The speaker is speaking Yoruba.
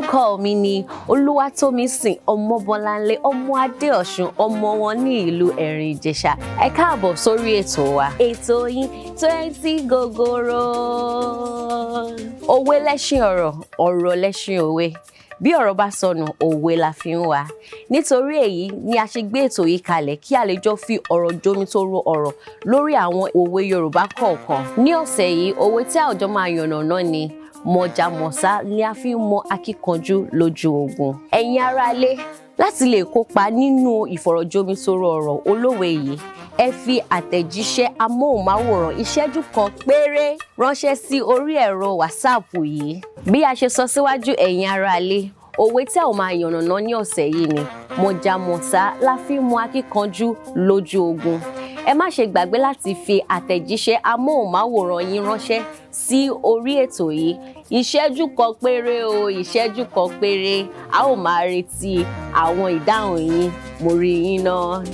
Orúkọ mi ni Olúwatómisìn Ọmọbọ́láńlé ọmọ Adéọ̀ṣun, ọmọ wọn ní ìlú Ẹ̀rìn Ìjẹ̀ṣà. Ẹ káàbọ̀ sórí ètò wa, ètò yín, Twenty Gogoro. Òwe lẹ́ṣin ọ̀rọ̀, ọ̀rọ̀ lẹ́ṣin òwe. Bí ọ̀rọ̀ bá sọnù, òwe la fi ń wá. Nítorí èyí ni a ṣe gbé ètò yìí kalẹ̀ kí a lè jọ fi ọ̀rọ̀ jomitoro ọ̀rọ̀ lórí àwọn òwe Yorùbá kọ̀ọ̀kan. Ní ọ̀sẹ̀ yìí, òwe tí a jọ máa yànnàná ni "Mọ̀jàmọ̀sá ni a fi ń mọ akíkanjú lójú ogun". Ẹ̀yin aráalé, láti lè kópa nínú ìfọ̀rọ̀jomitoro ọ̀rọ̀ olówe yìí, ẹ fi àtẹ̀jíṣẹ́ amóhùnmáwòrán ìṣẹ́jú kan péré ránṣẹ́ sí orí ẹ̀rọ WhatsApp yìí. Bí a ṣe sọ síwájú, ẹ̀yin aráalé, òwe tí a ó máa yànnàná ní ọ̀sẹ̀ yìí ni "Mọ̀jàmọ̀sá la fi ń mọ akíkanjú lójú ogun". Ẹ má ṣe gbàgbé láti fi àtẹ̀jíṣẹ́ amóhùnmáwòrán yín ránṣẹ́ sí orí ètò yìí. Ìṣẹ́jú kan péré o, ìṣẹ́jú kan péré. A ó máa retí àwọn ìdáhùn yín. Mo rí yín náà.